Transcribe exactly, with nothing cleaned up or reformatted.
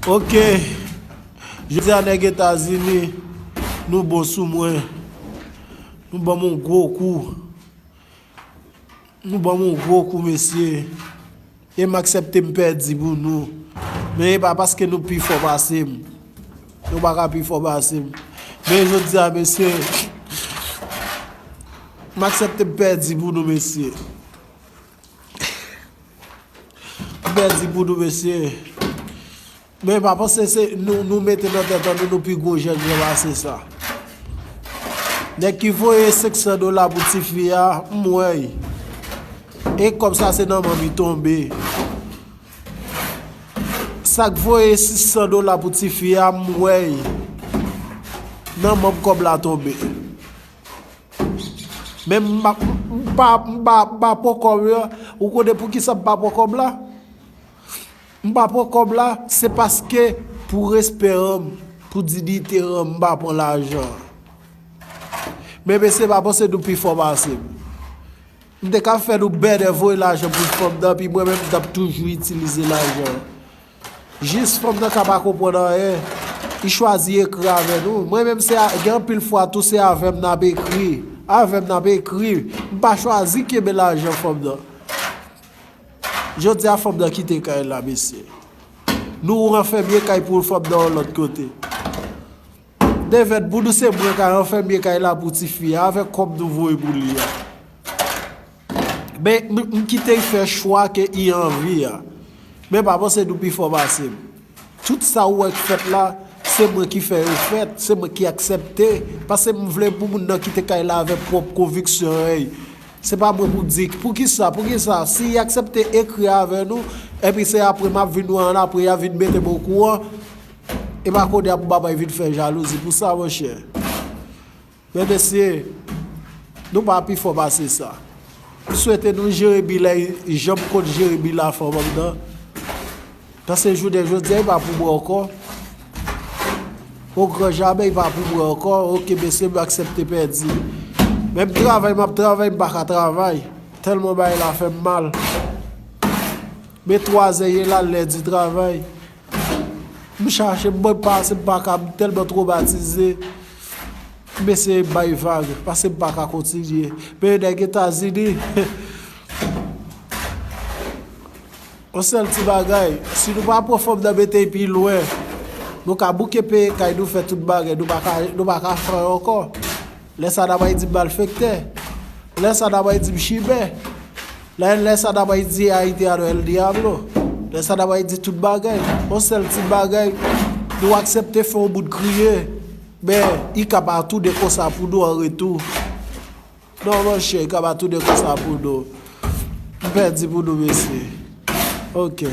Ok. Jodi a nèg Etazini, nou bon sou mwen. Nou ban m yon gwo kou. Nou ban m yon gwo kou, mesye. E m aksepte m pèdi pou nou. Men e pa paske nou pi fò pase m. Nou pa ka pi fò pase m. Men jodi a, mesye, m aksepte m pèdi pou nou, mesye. M pèdi pou nou, mesye. Men pa panse se nou, nou mete nan tèt an nou, nou pi gwo jènjan pase sa. Nèg ki voye senk san dola pou tifi a, m wè y. E kòb sa se nan manm li tonbe. Sa k voye sis san dola pou tifi a, m wè y. Nan manm kòb la tonbe. Men m pa, m pa, m pa, m pa pran kòb la. Ou konnen poukisa m pa pran kòb la? M pa pran kòb la, se paske pou respè an, pou diyite an, m pa pran lajan. Men mesye, pa panse nou pi fò pase m. M te ka fè nou bèdè voye lajan pou fanm nan, pi mwen menm m t ap toujou itilize lajan. Jis fanm nan ka pa konprann anyen. Li chwazi ekri avè nou. Mwen menm se a, gen anpil fwa tou se avè m n ap ekri. Avè m n ap ekri. M pa chwazi kenbe lajan fanm nan. Jodi a fanm nan kite kay la, mesye. Nou ranfèmye kay pou fanm nan yon lòt kote. Devèt pou nou se mwen k al ranfèmye kay la pou tifi a avèk kòb nou voye pou li a. Men m, m kite l fè chwa ke li anvi a. Men pa panse nou pi fò pase m. Tout sa ou wè k fèt la, se mwen ki fè yo fèt, se mwen ki aksepte. Paske m vle pou moun nan kite kay la avèk pwòp konviksyon an. Se pa mwen pou di, poukisa, poukisa, si y aksepte ekri avè nou, epi se apre m ap vin wè annapre, y a vin mete m okouran, e pa kounye a pou bagay vin fè jalouzi pou sa, monchè. Men mesye, nou pa pi fò pase sa. M swete nou jere bi la, jan m konn jere bi la fanm nan. Paske jounen jodi a, li pa pou mwen ankò. O gran jamè, li pa pou mwen ankò. Ok, mesye, m aksepte pèdi. Menm travay m ap travay, m pa ka travay. Tèlman bagay la fè m mal. Men twazè ye la, lè di travay. M chache, m mwen pase, m pa ka, m tèlman twomatize. M eseye bay vag, paske m pa ka kontinye. Men nèg Etazini, yon sèl ti bagay, si nou pa pran fanm nan mete l pi lwen, nou ka bouke peye kay nou, fè tout bagay, nou pa ka, nou pa ka fè ankò. Lè sa n ap di malfektè. Lè sa n ap di m chimè. Lè, lè sa n ap di Haitiano el diablo. Lè sa n ap di tout bagay. Yon sèl ti bagay, nou aksepte fè yon moun kriye. Men, li ka pa tounen konsa pou nou an retou. Non, monchè, li ka pa tounen konsa pou nou. M pèdi pou nou, mesye. Ok.